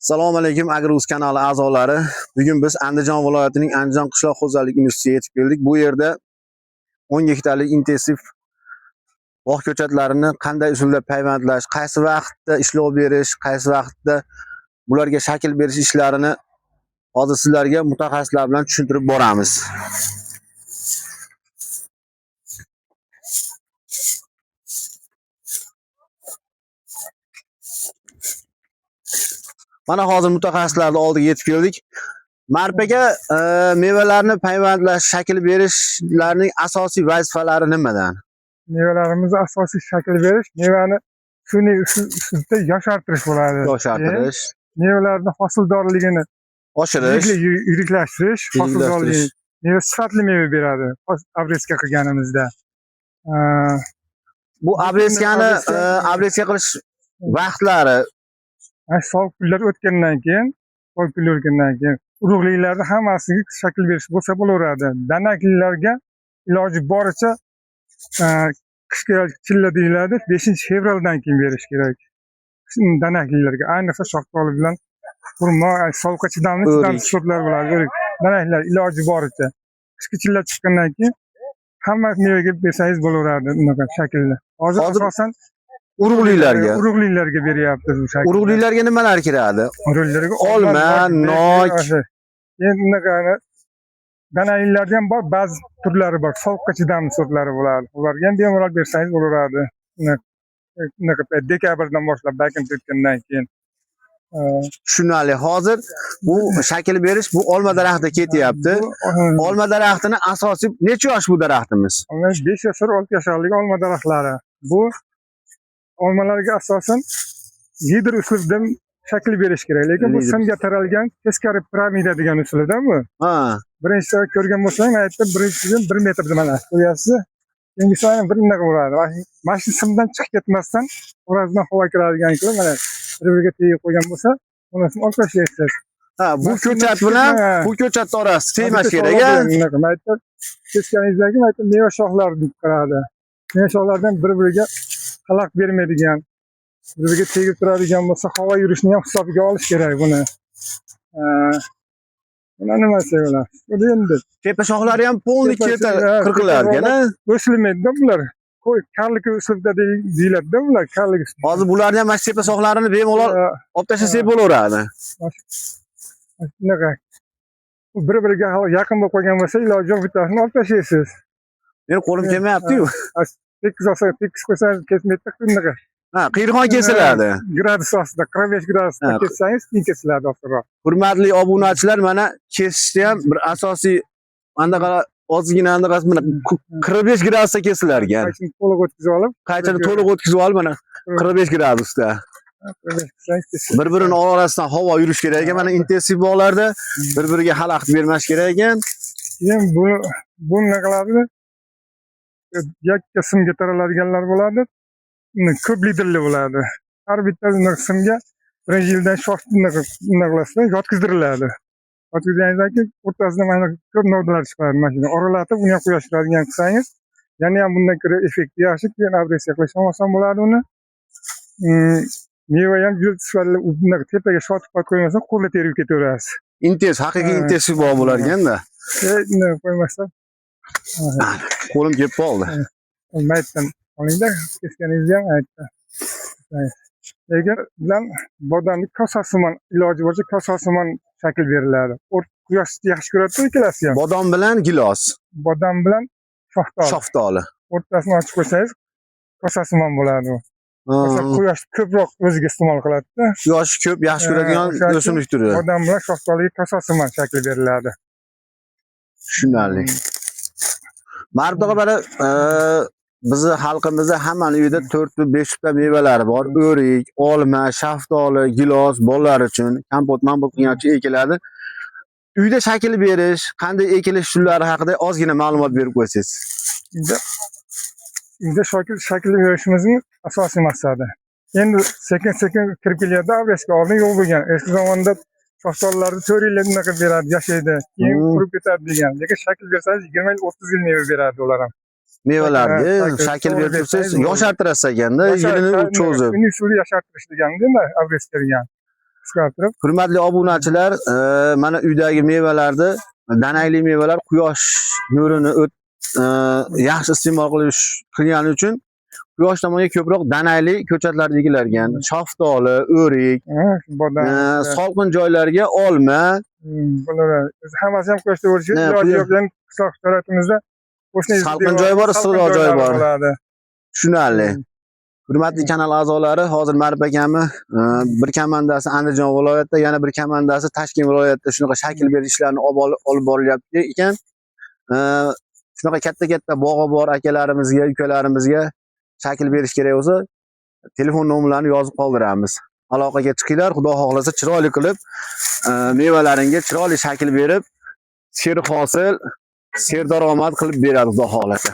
Assalomu alaykum Agrus kanali a'zolari. Bugun biz Andijon viloyatining Andijon qishloq xo'jalik institutiga yetib keldik. Bu yerda 10 gektarlik intensiv bog' ko'chatlarini qanday usulda payvandlash, qaysi vaqtda ishlov berish, qaysi vaqtda bularga shakl berish ishlarini hozir sizlarga mutaxassislar bilan tushuntirib boramiz. Mana hozir mutaxassislarning oldiga yetib keldik. Marpaga mevalarni payvandlash, shakl berishlarning asosiy vazifalari nimadan? Mevalarimizni asosiy shakl berish, mevani sun'iy usulda yoshartirish bo'ladi. Yoshartirish, Mevalarni hosildorligini oshirish, yiriklashtirish, hosildorligini, meva sifatli meva beradi обрезка qilganimizda. Bu обрезкani обрезка qilish vaqtlari sovuq kunlar o'tgandan keyin, urug'liklarni hammasiga shakl berish bo'lsa bo'laveradi. Danaklilarga iloji boricha qishki chilla deyiladi, 5-fevraldan keyin berish kerak. Danaklilarga, ayniqsa shaftoli bilan xurmo, sovuqqa chidamli sortlar bo'ladi. O'rik. Danaklar iloji boricha qishki chilla chiqqandan keyin hamma mevaga bersangiz bo'laveradi unaqa shaklda. Hozir asosan urug'lilarga. Urug'lilarga beryapmiz bu shaklda. Urug'lilarga nimalar kiradi? Urug'lilarga olma, nok. Endi unaqa danaklilarda ham bor, ba'zi turlari bor, sovuqqa chidamli sortlari bo'ladi. Ularga ham bemalol bersangiz bo'laveradi. Unaqa dekabrdan boshlab bakin o'tgandan keyin. Tushunarli. Hozir bu shakl berish bu olma daraxti ketyapti. Olma daraxtini asosiy necha yosh bu daraxtimiz? 5 yashar, 6 yasharlik olma daraxtlari. Bu olmalarga asosan lider usulida shakl berish kerak. Lekin bu simga taralgan teskari piramida degan usulida bu. Birinchi ko'rgan bo'lsang, aytdim, birinchisi 1 metrda mana ko'ryapsiz. Keyingisi bir bunaqa bo'ladi. Mana shu simdan chiqib ketmasdan orasidan havo kiradigan qilib mana bir-biriga tegib qo'ygan bo'lsa, unisini olib tashlaysiz. Ha, bu ko'chat bilan bu ko'chatning orasi tegmash kerak, a? Bunaqa mayda kesganingizdan keyin mayda meva shoxlari deb qiladi. Meva shoxlardan bir-biriga xalaq bermaydigan, bir-biriga tegib turadigan bo'lsa, havo yurishini ham hisobiga olish kerak buni. Buni nimasi ular? Bu endi Tepa shoxlari ham polni qirqilar ekan, a? O'silmaydi-da bular. Karlik uslubda deyiladi-da bular, karlik uslubda. Hozir bularni ham mana shu tepa shoxlarini bemalol olib tashlasak bo'laveradi. Shunaqa. Bir-biriga yaqin bo'lib qolgan bo'lsa, iloji yo'q, bittasini olib tashlaysiz. Meni qo'lim kelmayapti-yu. Tekis olsa, tekis qo'ysangiz kesmaydi, bunaqa. Ha, qiyirxon kesiladi. Gradus ostida, 45 gradusda kessangiz, keyin kesiladi osonroq. Hurmatli obunachilar, mana kesishda ham bir asosiy anaqa ozgina anaqasi mana 45 gradusda kesilar ekan. Qaychini to'liq o'tkazib olib, Qaychini to'liq o'tkazib olib mana 45 gradusda. Bir-birini orasidan havo yurish kerak ekan. Mana intensiv bog'larda bir-biriga xalaqit bermas kerak ekan. Keyin bu nima qiladi? Yakka simga taraladiganlar bo'ladi. Ko'p liderli bo'ladi. Har bitta simga birinchi yildan shox nima qilasizlar, yotqizdiriladi. Yotqizganingizdan keyin o'rtasidan mana ko'p novdalar chiqadi. Mana shuni oralatib, uni ham quyosh turadigan qilsangiz, yana ham bundan ko'ra effekti yaxshi. Keyin обрезка qilish ham oson bo'ladi uni. Meva ham juda sifatli, bunaqa tepaga shotib qo'ymasdan qo'lda terib ketaverasiz. Intensiv, haqiqiy intensiv bog' bo'lar ekanda. Qo'ymasdan. Qo'lim kelib qoldi. Maytdan olingda, kesganingizni ham aytdi. Lekin bilan bodomni kosasimon iloji bo'yicha kosasimon shakl beriladi. Quyoshni yaxshi ko'radi ikkalasi ham. Bodom bilan gilos. Bodom bilan shaftoli. Shaftoli. O'rtasini ochib qo'ysangiz kosasimon bo'ladi u. Quyosh ko'proq o'ziga iste'mol qiladi-da. Quyosh ko'p yaxshi ko'radigan o'simlik turi. Bodom bilan shaftoliga kosasimon shakl beriladi. Tushunarli. Ma'ruf tog'a, mana bizni xalqimizda hammani uyida 4-5 ta mevalari bor. O'rik, olma, shaftoli, gilos bolalar uchun kompot, mampot qilgan uchun ekiladi. Uyda shakl berish, qanday ekilish usullari haqida ozgina ma'lumot berib qo'ysangiz. Uyda shakl berishimizning asosiy maqsadi. Endi sekin-sekin kirib kelyapti, обрезка oldin yo'q bo'lgan. Eski zamonda shaftolilarni 4 yil bunaqa beradi, yashaydi, keyin qurib ketadi degan. Lekin shakl bersangiz 20 yil, 30 yil meva beradi ular ham. Mevalarni shakl berib tursangiz yoshartirasiz ekanda, yilini cho'zib. Uning usuli yashartirish deganda, обрезка degan. Qisqartirib. Hurmatli obunachilar, mana uydagi mevalarni, danakli mevalar quyosh nurini yaxshi iste'mol qilgani uchun quyosh tomonga ko'proq danakli ko'chatlar egilar ekan. Shaftoli, o'rik, Ha, bodom. Salqin joylarga olma, Bular o'zi hammasi ham quyoshda o'rishi Ne, iloji bu- yo'q. Endi qishloq sharoitimizda qo'shni Salqin joy bor, issiqroq joy joylari bor. bo'ladi. Tushunarli. Hurmatli kanal a'zolari, hozir Ma'rif akamni bir komandasi Andijon viloyatida, yana bir komandasi Toshkent viloyatida shunaqa shakl berish ishlarini olib borilyapti ekan. Shunaqa katta-katta bog'i bor akalarimizga, ukalarimizga shakl berish kerak bo'lsa, telefon nomerlarini yozib qoldiramiz. Aloqaga chiqinglar, Xudo xohlasa chiroyli qilib, mevalaringga chiroyli shakl berib, serhosil, serdaromad qilib beradi Xudo xohlasa.